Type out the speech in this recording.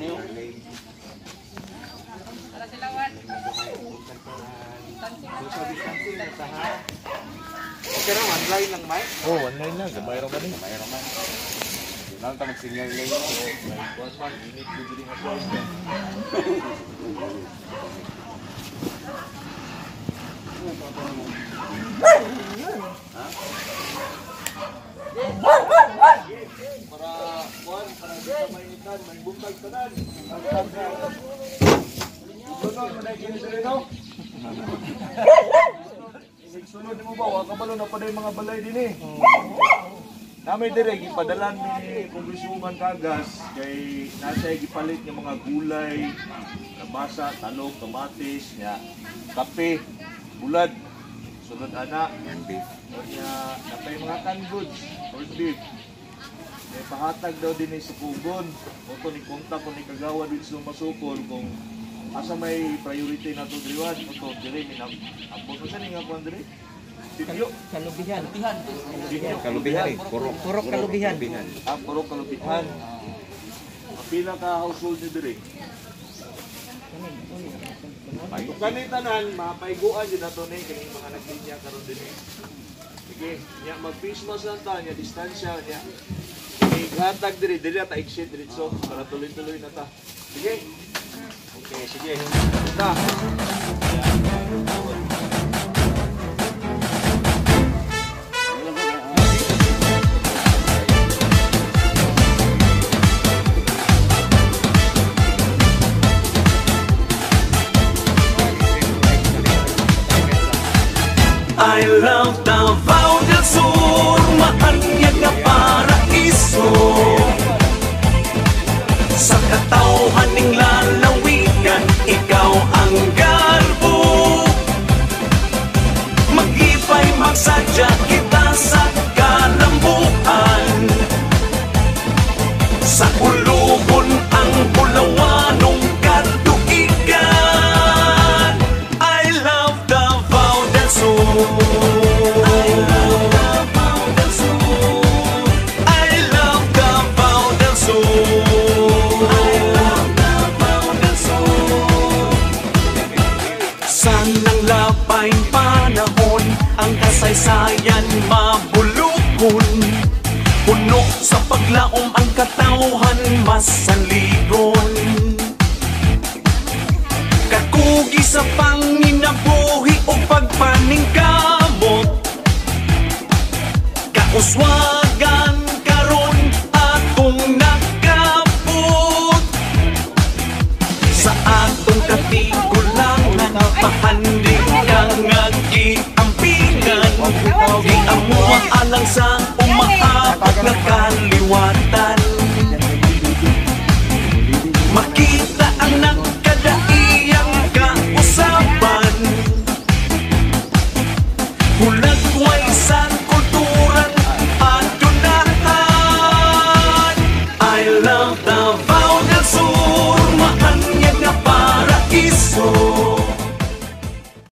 Niyo. Social distancing na ta, ha? Okay ra, one line lang, Mike. Oh, one line lang. Gamay ra man eh. Gamay ra man. Di na lang ta magsinyal ngayon. May kuwan man, init yung diri nga kuwan. Para kuwan, para di ka mainitan, may buntag tanan. Sunod man ay kini diri, no? Sunod mo ba, wa kabalo na pa mga balay dinhi. Nami dire gipadalan ni Congresswoman Cagas kay nasa gipalit nga mga gulay, kalabasa, talong, kamatis, nya, kape, bulad. Sunod ana, Beef. nya napay mga canned goods, corned beef. May pahatag daw din sa kugon. O ni kontak ko ni kagawa dito sa masukol kung asa may priority na to diriwan. O to dire ni abot mo sa ni nga kuan dire. Sityo. Kalubihan. Sityo. Kalubihan eh. Purok. Purok Kalubihan. Ah, purok Kalubihan. Pila ka household ni dire? Kung kani tanan, mapaiguan jud nato ni kining mga naglinya karon dinhi. Sige, nya mag face mask lang ta, nya distansya nya. Igatag diri, dili ta exit diretso para tuloy-tuloy na ta. Sige. Okay, sige. Ta. I love Davao del Sur, maanyag nga paraiso. Sa katawhan ning lalawigan, ikaw ang garbo. Mag-ipay magsadya kita sa kalambuan. Sa ulubon ang bulawanong kaduigan. I love Davao del Sur. I love Davao del Sur. I love Davao del Sur. I love Davao del Sur. Sanang labay panahon, ang kasaysayan mabulukon. Puno sa paglaom ang katawhan masaligon. Kakugi sa panginabuhi o pagpaningkamot. Kauswagan karon atong nakabot. Sa atong katigulangan, pahandig ka nga giampingan. Giamuha alang sa umaabot nga kaliwat.